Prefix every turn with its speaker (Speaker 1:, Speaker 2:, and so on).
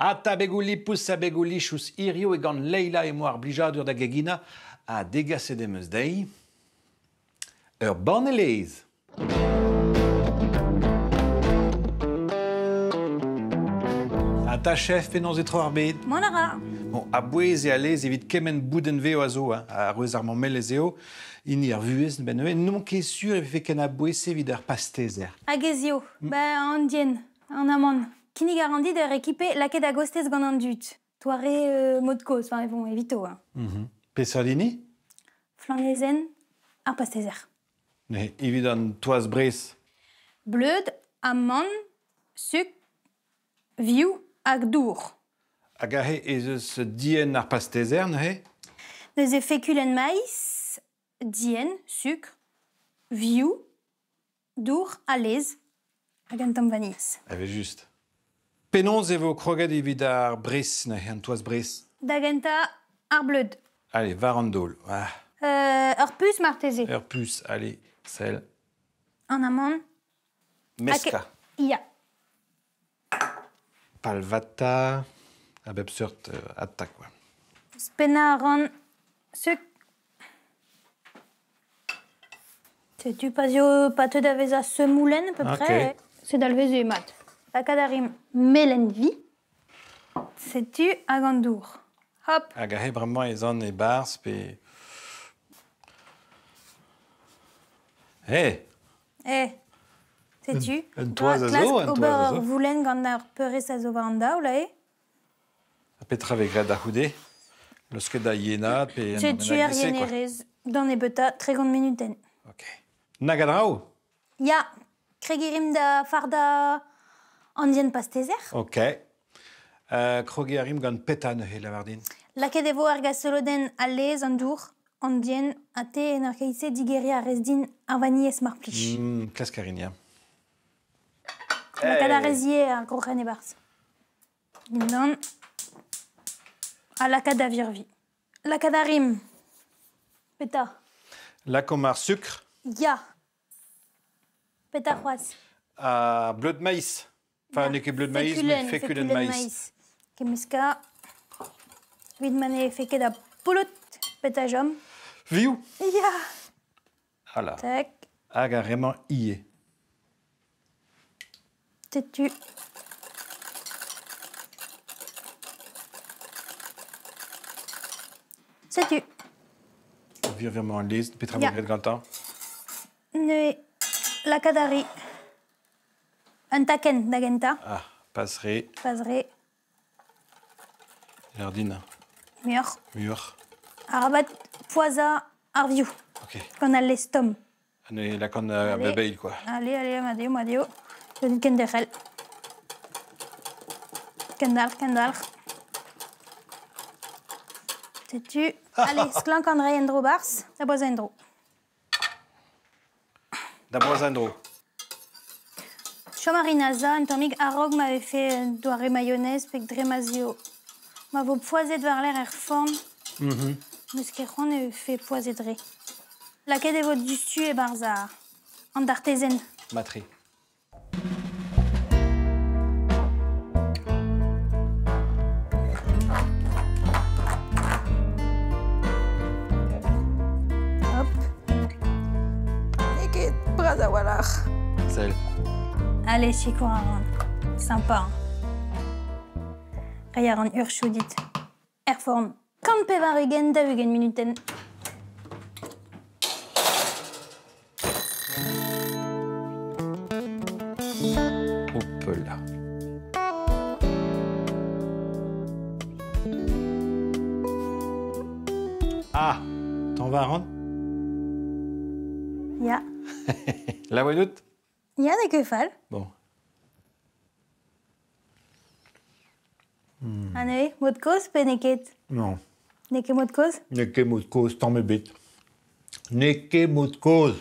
Speaker 1: Ata begoù lipous ha begoù lichous hiziv e gant Leila emañ ar blijadur da geginañ ha degaset em eus dezhi ur banne laezh. Ata chef, penaos e tro ar bed?
Speaker 2: Mont a ra.
Speaker 1: Bon, a-bouez eo al laezh evit kement boudenn vev a zo, hein. Arouez ar mammelezh eo, hini ar vuhez, ben n'on ket sur e vefe ken a-bouez-se evit ar pastezer.
Speaker 2: Hag ez eo, ben an dien. An amann. Kinnig a ran dit ur rekipe lakaet a-gostez gant an dud. Doare euh, mod kozh, enfin bon, evito. Hein.
Speaker 1: Mm -hmm. Peseurt hini?
Speaker 2: Flanezenn ar pastezer.
Speaker 1: Ne, evit an toaz brez.
Speaker 2: Bleud, amann, suk, vioù hag dour.
Speaker 1: Hag aze ez eus dienn ar pastezer neuze?
Speaker 2: Neuze fekulenn maïs, dienn, sukr, vioù, Dour ha laezh hag un tamm vanilhez.
Speaker 1: Evel-just. Penaos e vo kroget evit ar bres neuze, an toaz bres?
Speaker 2: Da gentañ, ar bleud.
Speaker 1: Allez, war an daol. Ah.
Speaker 2: Euh, ur puñs marteze.
Speaker 1: Ur puñs, allez, sell.
Speaker 2: An amann.
Speaker 1: Meskañ.
Speaker 2: Ya.
Speaker 1: Palvata, a bep seurt euh, attaque. Quoi.
Speaker 2: Ouzhpennañ a ran suk. Setu pa zo pa teu da vezañ semoulaine à peu près. Se dalvez eo mat. Lakaat a rimp melen-vi. Setu hag an dour. Hop.
Speaker 1: Hag aze bremañ ez an e-barzh pe... Hey
Speaker 2: Eh, setu.
Speaker 1: Un toaz a zo, un
Speaker 2: ober
Speaker 1: toaz a zo.
Speaker 2: ur voulenn gant ar peurrest a zo war an daol, aze.
Speaker 1: Ha petra vez graet da c'houde? Leusket da yenaat pe un
Speaker 2: Setu
Speaker 1: bennak
Speaker 2: ar
Speaker 1: se, quoi.
Speaker 2: yenerez d'an nebeutañ 30 munutenn.
Speaker 1: Ok. Nag a draoù?
Speaker 2: Ya, kregiñ rimp da fardañ an dienn pastezer.
Speaker 1: Ok. Euh, krogiñ a rimp gant petra neuze, lavar din?
Speaker 2: Lakaet e vo ar gasolodenn al laezh, an dour, an dienn, ha te en ur keit-se digeriñ a rez din ar vanilhez mar plij.
Speaker 1: Mm, klask a rin, ya.
Speaker 2: Lakaat a rez ivez ar groc'hen e-barzh. Dindan. Ha lakaat da virviñ. Lakaat a rimp. Petra?
Speaker 1: Lakaomp ar sukr.
Speaker 2: Ya. Petra c'hoazh?
Speaker 1: Ar bleud maiz. Enfin, n'eo ket bleud maiz, met fekulenn maiz.
Speaker 2: Kemmeskañ. Evit ma ne vefe ket a poulout, petra chom?
Speaker 1: Vioù.
Speaker 2: Ya.
Speaker 1: Voilà.
Speaker 2: Tac.
Speaker 1: Hag ar re-mañ ivez.
Speaker 2: Setu. Setu.
Speaker 1: Virvirement al lez, petra vo graet gantañ?
Speaker 2: Neuze, lakaat a ri un takenn da gentañ.
Speaker 1: Ah, pas re.
Speaker 2: Pas re.
Speaker 1: Jardin.
Speaker 2: Muioc'h.
Speaker 1: Muioc'h.
Speaker 2: Arabat poazhañ ar vioù.
Speaker 1: Ok.
Speaker 2: Gant al lez tomm.
Speaker 1: Ne lakaan a bep eil, quoi.
Speaker 2: Allez, allez, mat eo, mat eo. Evit kenderc'hel. Kendalc'h, kendalc'h. Setu. Allez, sklank an dre en-dro barzh, da boazhañ en-dro.
Speaker 1: Da boazhañ en-dro.
Speaker 2: Chom a rin aza un tammig a-raok ma vefe un doare maionez pe dre ma 'z eo. Ma vo poazhet war-lerc'h er forn,
Speaker 1: mm -hmm.
Speaker 2: 'meus ket c'hoant e vefe poazhet re. Lakaet e vo diouzhtu e-barzh an dartezenn.
Speaker 1: Matre.
Speaker 2: Hop. N'eo ket bras a-walc'h.
Speaker 1: Sell.
Speaker 2: Allez, sikour a ran. Sympa. Hein. Reiñ a ran urchoù dit. Er forn. 180 40 munutenn.
Speaker 1: Hop là. Ah, t'en vas a ran?
Speaker 2: Ya.
Speaker 1: Laouen out?
Speaker 2: Ya, n'eo ket fall.
Speaker 1: Bon.
Speaker 2: Ha neuze, mod-kozh pe n'eo ket?
Speaker 1: Non.
Speaker 2: N'eo ket mod-kozh?
Speaker 1: N'eo ket mod-kozh, tamm ebet. N'eo ket mod-kozh.